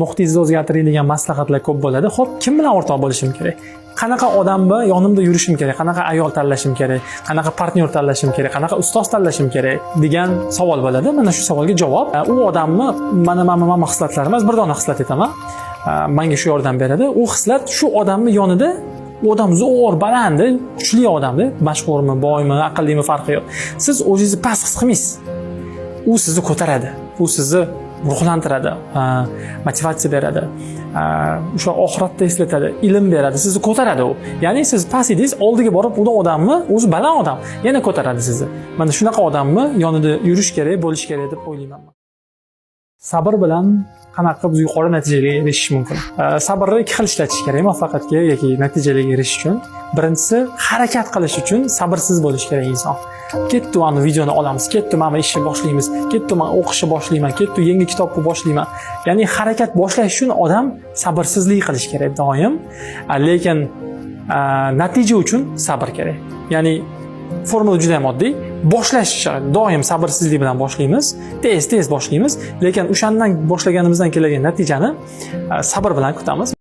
Muhitingizni o'zgartiring degan maslahatlar ko'p bo'ladi. Xo'p, kim bilan o'rtoq bo'lishim kerak? Qanaqa odamni yonimda yurishim kerak? Qanaqa ayol tanlashim kerak? Qanaqa partnyor tanlashim kerak? Qanaqa ustoz tanlashim kerak degan savol bo'ladi. Mana shu savolga javob: u odamni mana xislatlari emas, bir dona xislat aytaman. Menga shu yordam beradi. U xislat: shu odamni yonida, u odam zo'r, baland, kuchli odamda, mashhurmi, boymi, aqllimi, farqi yo'q. Siz o'zingizni past his qilmaysiz. U sizni ko'taradi, u sizni ruhlantiradi, motivatsiya beradi, o'sha oxiratda eslatadi, ilm beradi, sizni ko'taradi u. Ya'ni siz past edingiz, oldiga borib, uni odamni o'zi baland odam, yana ko'taradi sizni. Mana shunaqa odamni yonida yurish kerak, bo'lish kerak deb o'ylayman. Sabr bilan qanaqa qilib yuqori natijaga erishish mumkin? Sabrni ikki xil ishlatish kerak muvaffaqiyatga yoki natijalarga erishish uchun. Birinchisi, harakat qilish uchun sabrsiz bo'lish kerak inson. Ketdi, mana videoni olamiz, ketdi, mana ishni boshlaymiz, ketdi, man o'qishni boshlayman, ketdi, yangi kitobni boshlayman. Ya'ni harakat boshlash uchun odam sabrsizlik qilish kerak doim. Lekin natija uchun sabr kerak. Ya'ni formula juda ham oddiy. Boshlash doim sabrsizlik bilan boshlaymiz, tez tez boshlaymiz, lekin o'shandan boshlaganimizdan keladigan natijani sabr bilan kutamiz.